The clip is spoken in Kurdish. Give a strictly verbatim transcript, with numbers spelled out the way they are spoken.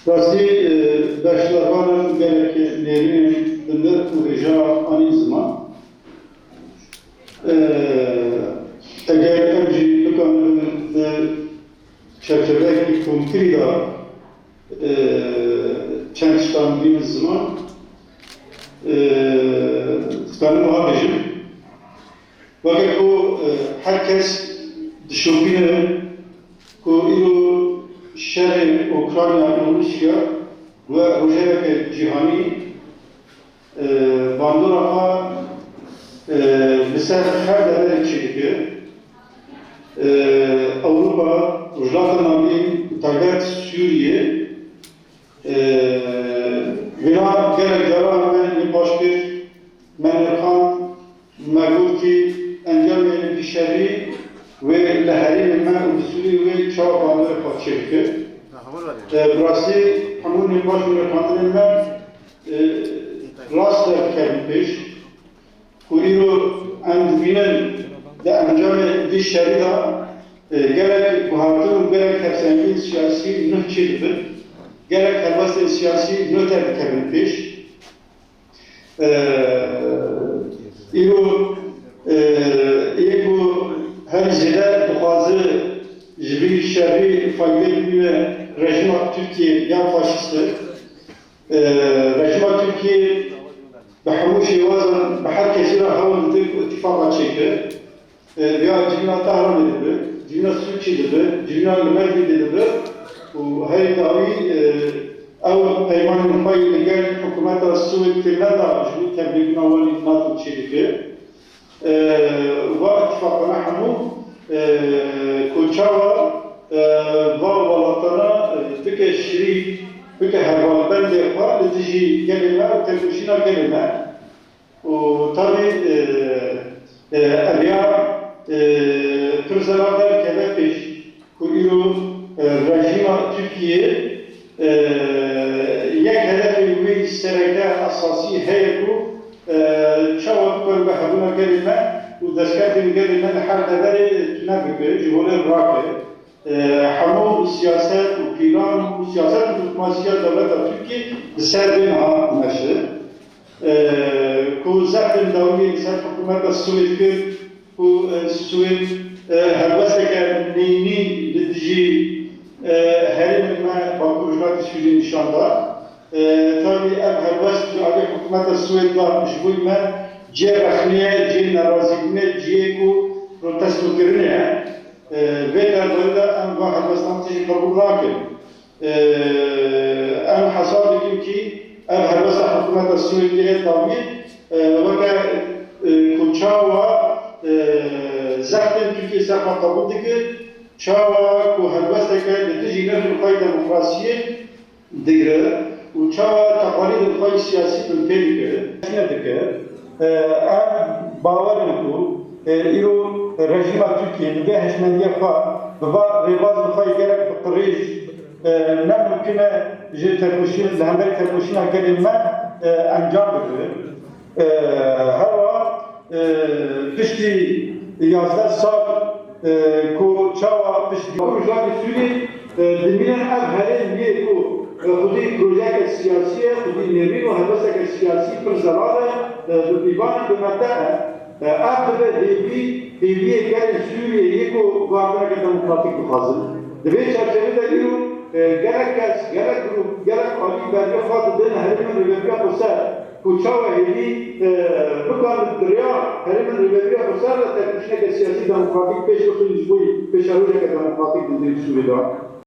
Rastî, e, beşdarvanan gelek nêrînên bi nirx û hêja anîn ziman. E, eger em jî bikanibin di çerçeveyekî komkirî de, e, çend tiştan bînin ziman, e, dikarim wiha bêjim. Weke ku, e, her kes dişopîne ku îro şerê Ukrayna û Rûsya wek rojeveke cîhanî, e, bandora xwe, e, li ser her deverê çêdike. E, Ewropa, Rojhilata Navîn, taybet Sûriye, e, vêna gelek caran me nîqaş kir, me nirxand, me gotî encamê vî şerî wê li herêmê me û li Sûriyê wê çawa bandorê xwe çêbike. E, bi rastî hemû nîqaş û nirxandinên me, e, rast derdikevin pêş. Ku îro em dibînin di encamê vî şerî de, e, gelek guhertin û gelek hevsengiyên siyasî nuh çêdibin, gelek helwestên siyasî nuh derdikevin pêş. E, îro, e, yê ku herî zêde dixwaze ji vî şerî fayde bibîne rejîma Tirkiyê ya faşîst e. E, rejîma Tirkiyê bi hemû şêwazan bi her kesî re hewl dide ku îtifaqa çêke. E, ya civîna Tehranê dibe, civîna Sûçî dibe, civîna li Merdînê dibe û herî dawî, e, ew peymanên xwe yê li gel hikûmeta Swêd kirine da ji bo tevlîbûna wan ên NATO çêdike. E, va îtifaqana hemû, e, ku çawa, e, va welatana, e, bike şirîk, bike hevalbendê xwe li dijî gelê me û tekoşîna gelê me. Û tabî, e, e, ev ya, e, pirsa me derkeve pêş. Ku îro, e, rejîma Tirkiyê, e, yek hedefê wî sereke esasî heye ku, e, çawa bikare bi hebûna gelê me û destkeftên gelê me li her deverê tune bike, ji holê rake. E, hemû siyaset û pîlan û siyaset û diplomasiya dewleta Tirkiyê li ser vê niha meşe. E, ku zextên dawî li ser hikûmeta Swêd kir, ku, e, Swêd, e, helwesteke neyînî li dijî, e, herêmên me Bakur Rojhilatê Sûriyê nîşan da. E, tabî ev helwest ji alî hikûmeta Swêd ve ji bo me cihê rexnê ye, cihê nerazîbûnê, cihê ku protestokirinê ye. E, vê derbarê de em van helwestan tijî qebûl nakin. E, em hesab dikin kî ev helwesta hikûmeta Swêdê ye tabî, e, weke, e, ku çawa, e, zextên Tirkiyê ser xwe qebûl dike, çawa ku helwesteke li dijî nirxên xwe yê demokrasiyê digire û çawa teqalîdên xwe yê siyasî binpê dike. Çi nedike? E, em bawer in ku, e, îro rejîma Tirkiyê bi vê hişmendiyê xwe, bi va rêbazên xwe yê gelek bi qirêj, e, ne mimkun e ji tekoşîn, li hemberî tekoşîna gelê me, e, encam bigire. E, her wiha, e, piştî yazdeh sal, e, ku çawa piştî Rojhilatê Sûriyê, e, dimînin ev herêm yê ku, e, xwedî projeyeke siyasî ye, xwedî nêrîn û helwesteke siyasî pir zelal e, e, bi pîvanên bi mebde e. E, ev dibe hêvî, hêviyê gelê Sûriyê yê ku guhertineke demokratîk dixwazin. Di vê çerçevê de îro, e, gelek kes, gelek grûp, gelek alî bergê xwe didin herêmên Rêvebiriya Xweser ku çawa hêvî, e, bikarin di rêya herêmên Rêvebiriya Xweser de tekoşîneke siyasî demokratîk pêş bixin ji bo pêşerojeke demokratîk di navê Sûriyê de.